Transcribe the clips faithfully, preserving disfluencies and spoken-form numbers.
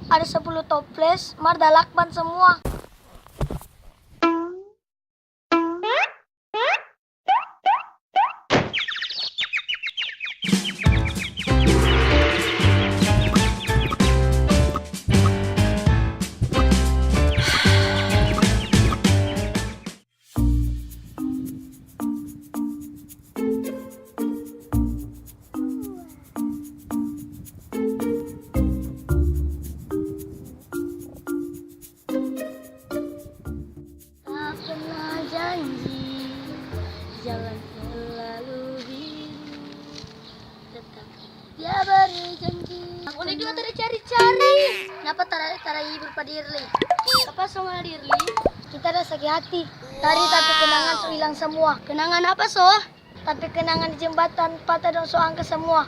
Ada sepuluh toples, mar da lakban semua. Tak pernah janji jalan selalu biru, tetap dia beri janji. Ngoni dua tara cari-cari. Napa tara, tara hibur pa Dirli? Apa so ngana Dirli? Kita ada sakit hati. Tadi tapi kenangan so hilang semua. Kenangan apa so? Tapi kenangan di jembatan patah dong so angka semua.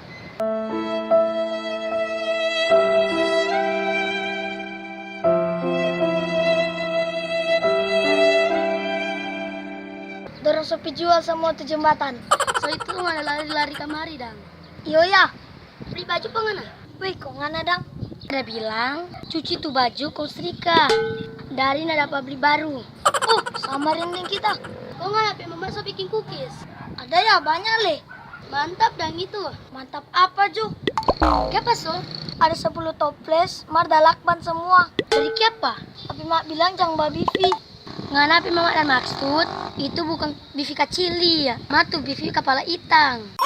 Dorang so pi jual samua tu jembatan. So itu ngana lari-lari kamari dang? Iyo ya. Bli baju pa ngana? Weh, kong ngana dang? Ada bilang, cuci tu baju kong strika. Dari na dapa bli baru. Oh, sama deng kita. Kong ngana pe mama so biking kukis? Ada ya, banya le. Mantap dang itu. Mantap apa jo? Kiapa so? Ada sepuluh toples, mar da lakban semua. Jadi kiapa? Tapi mak bilang jang babifi. Ngana pe mama ada maksud, itu bukang bifi kacili, mar tu bifi kapala itang.